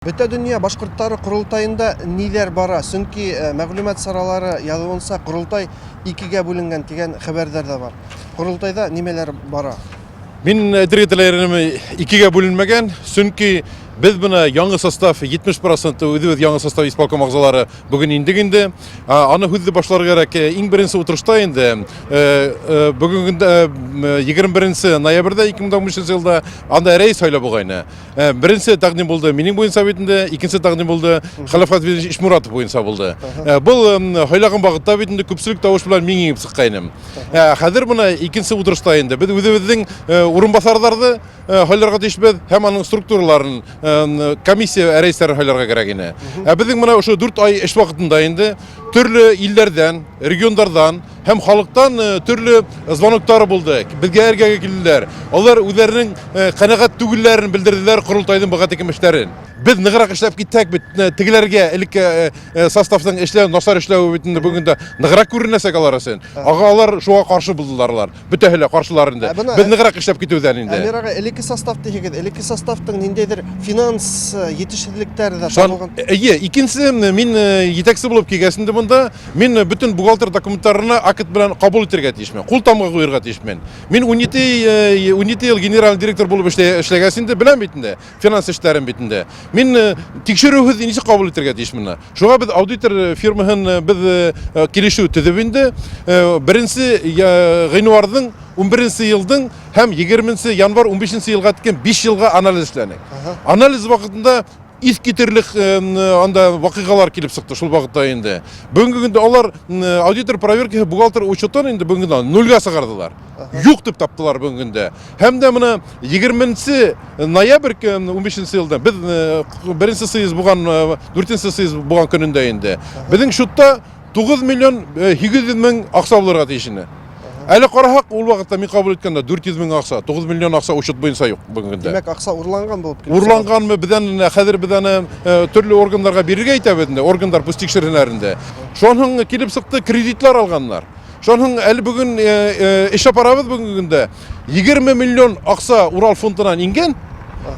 Бөтә дөнья башкортлары корылтаенда ниләр бара? Чөнки мәгълүмат чаралары язуынча, корылтай икегә бүленгән дигән хәбәрләр дә бар. Корылтайда нимәләр бара? Мин әйтергә теләр идем, икегә бүленмәгән, чөнки без моны яңа состав 70 проценты үзебез яңа состав исполком әгъзалары бүген индек инде. Аны һүзле башларга кирәк. Иң беренче утырышта инде бүгенге көндә 21 ноябрьдә 2015 елда анда рәис сайлау булгайны. Беренче тәкъдим булды минем буенча бит инде, икенче тәкъдим булды Хәләф Хәсбиевич Ишмуратов буенча булды. Был һайлаган вакытта бит инде күпчелек тавыш белән мин җиңеп чыккайным. Хәзер моны икенче утырышта инде без үзебезнең урынбасарларны һайларга тиешбез һәм аның структураларын, комиссия рәисләрен һайларга кирәк ине. Ә безнең менә ошо 4 ай эш вакытында инде төрле илләрдән, регионнардан Һәм халыктан төрле звоноктары булды. Безгә эргәгә килделәр. Алар үзләренең канәгать түгелләрен белдерделәр корылтайның бага текем эшләрен. Без ныграк эшләп китсәк бит, тегеләргә элекке составның эшләү, начар эшләве бит инде бүген дә ныграк күренәчәк алар өчен. Ага алар шуңа каршы булдылар алар. Бөтәһе лә каршылар инде. Без ныграк эшләп китүдән инде. Әмир ага, элекке состав дигез, элекке составның ниндәйдер финанс җитешсезлекләре дә табылган. Әйе, икенче мин җитәкче булып килгәч инде монда, Мин бөтен бухгалтер документларына акт белән кабул итәргә тиешмен. Кул тамга куярга тиешмен. Мин 17 17 ел генеральный директор булып эшләгәч инде беләм бит инде финанс эшләрен бит инде. Мин тикшерүһез ничек кабул итәргә тиешмен. Шуңа без аудитор фирмаһын без килешү төзеп инде беренче гыйнварның 11 елдың һәм 20 январь 15 елга тиклем 5 елга анализ эшләнек. Анализ вакытында Ис китерлек анда вакыйгалар килеп чыкты шул вакытта инде. Бүгенге көндә алар аудитор проверкасы, бухгалтер учетын инде бүгенге көндә нульгә чыгардылар. Юк дип таптылар бүгенге көндә. Һәм дә менә 20 ноябрь 15 елда без беренче съезд булган, дүртенче съезд булган көнендә инде. Безнең счетта 9 миллион 800 мең акча булырга тиеш иде. Әле караһак, ул вакытта мин кабул иткәндә 400 мең акча, 9 миллион акча учет буенча юк бүгенге көндә. Димәк, акча урланган булып килеп Урланганмы, без аны хәзер без аны төрле органнарга бирергә итәбез инде, органнар пусть тикшереннәр инде. Шуның килеп чыкты, кредитлар алганнар. Шуның әле бүген эш апарабыз бүгенге көндә. 20 миллион акча Урал фондыннан ингән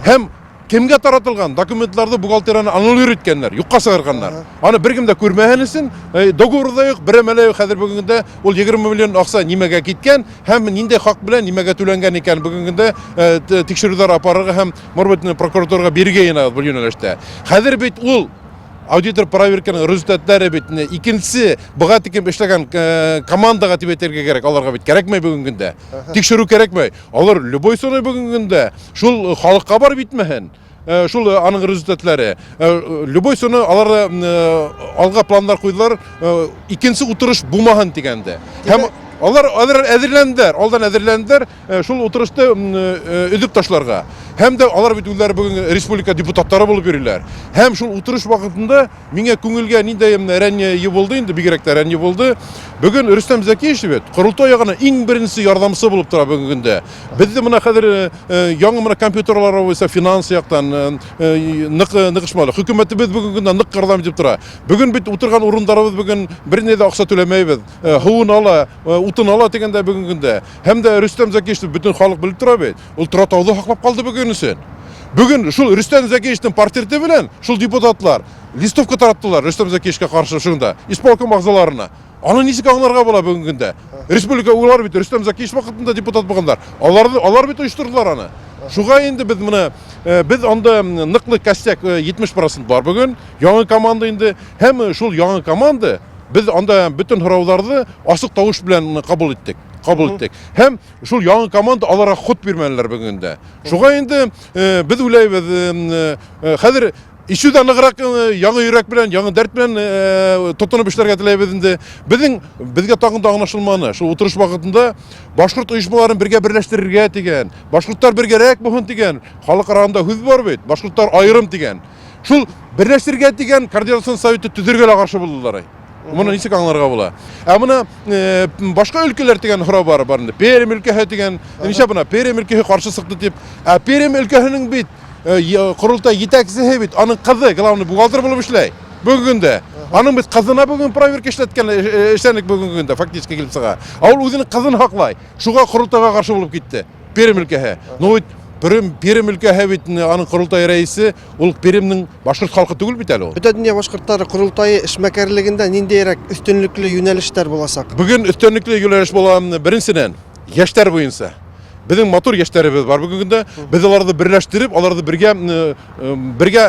һәм Кемгә таратылган документларны бухгалтерияне аннулир иткәннәр, юкка чыгарганнар. Аны беркем дә күрмәгән өчен, договор да юк, бер әмәлә юк. Хәзер бүгенге көндә ул 20 миллион акча нимәгә киткән һәм нинди хак белән нимәгә түләнгән икән бүгенге көндә тикшерүләр апарырга һәм, может быть, прокуратурага бирергә янабыз бу юнәлештә. Хәзер бит ул аудитор проверканың результатлары бит икенче быга тикем эшләгән командага дип әйтергә кирәк, аларга бит кирәкмәй бүгенге көндә. Тикшерү кирәкмәй. Алар любой ценой бүгенге көндә шул халыкка барып җитмәһен, шул аның результатлары. Любой ценой алар алга планнар куйдылар, икенче утырыш булмаһын дигәндә. Һәм алар әзерләнделәр, алдан әзерләнделәр шул утырышны өзеп ташларга. Һәм дә алар бит үзләре бүген республика депутатлары булып йөриләр. Һәм шул утырыш вакытында Миңа күңелгә ниндәй рәнҗи булды инде, бигрәк тә рәнҗи булды. Бүген Рөстәм Зәкиевич бит корылтай ягына иң беренче ярдәмче булып тора бүгенге көндә. Бездә менә хәзер яңа менә компьютерлар булса финанс яктан нык ныкышмалы. Хөкүмәтебез бүгенге көндә нык ярдәм итеп тора. Бүген бит утырган урындарыбыз бүген берни дә акча түләмәйбез. Һуын ала, утын ала дигәндә бүгенге көндә. Һәм дә Рөстәм Зәкиевич бөтен халык белеп тора бит. Ул Торатауны һаклап калды бүген өчен. Бүген шул Рөстәм Зәкиевичның портреты белән шул депутатлар листовка тараттылар Рөстәм Зәкиевичка каршы шунда, исполком әгъзаларына. Аны ничек аңларга була бүгенге көндә? Республика улар бит Рөстәм Зәкиевич вакытында депутат булганнар. Алар алар бит оештырдылар аны. Шуга инде без менә без анда ныклы костяк 70% бар бүген, яңа команда инде һәм шул яңа команда без анда бөтен һорауларны асык тавыш белән кабул иттек. Кабул иттек. Һәм Шул яңа команда аларга ход бирмәделәр бүген дә. Шуңа инде без уйлайбыз, хәзер еще да ныграк яңа йөрәк белән, яңа дәрт белән тотынып эшләргә теләйбез инде. Безнең безгә тагын да аңлашылманы. Шул утырыш вакытында башкорт оешмаларын бергә берләштерергә дигән, башкортлар бергәрәк булсын дигән, халык арасында һүз бар бит, башкортлар аерым дигән. Шул берләштерергә дигән координацион советы төзергә лә каршы булдылар. Моны ничек аңларга була? Ә моны башка өлкәләр дигән һорау бар бар инде. Пермь өлкәһе дигән, ничә бына Пермь өлкәһе каршы чыкты дип. Ә Пермь өлкәһенең бит корылтай җитәкчесе бит, аның кызы главный бухгалтер булып эшләй бүгенге көндә. Аның бит кызына бүген проверка эшләткән эшләнек бүгенге көндә фактически килеп чыга. Ә ул үзенең кызын хаклай. Шуга корылтайга каршы булып китте. Пермь өлкәһе. Ну бит Пермь, Пермь өлкәһе бит аның корылтай рәисе, ул Пермьнең башкорт халкы түгел бит әле ул. Бөтендөнья башкортлары корылтае эшмәкәрлегендә ниндиерәк өстенлекле юнәлешләр булачак? Бүген өстенлекле юнәлеш була беренчедән, яшьләр буенча. Безнең матур яшьләребез бар бүгенге көндә. Без аларны берләштереп, аларны бергә бергә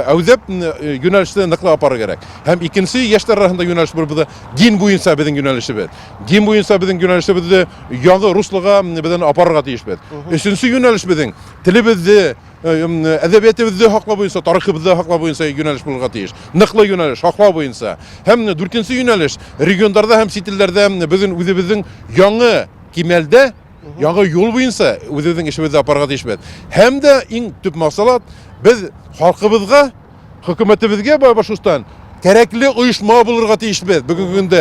әүзәп юнәлешне ныклы апарырга кирәк. Һәм икенче яшьләр арасында юнәлеш булып дин буенча безнең юнәлешебез. Дин буенча безнең юнәлешебезне яңа руслога без аны апарырга тиешбез. Өченче юнәлеш безнең телебезне, әдәбиятыбызны һаклау буенча, тарихыбызны һаклау буенча юнәлеш булырга тиеш. Ныклы юнәлеш, һаклау буенча. Һәм дүртенче юнәлеш регионнарда һәм чит илләрдә безнең үзебезнең яңа кимәлдә яңа юл буенча үзебезнең эшебезне апарырга тиешбез. Һәм дә иң төп максат без халкыбызга, хөкүмәтебезгә Башкортстан кәрәкле оешма булырга тиешбез бүгенге көндә.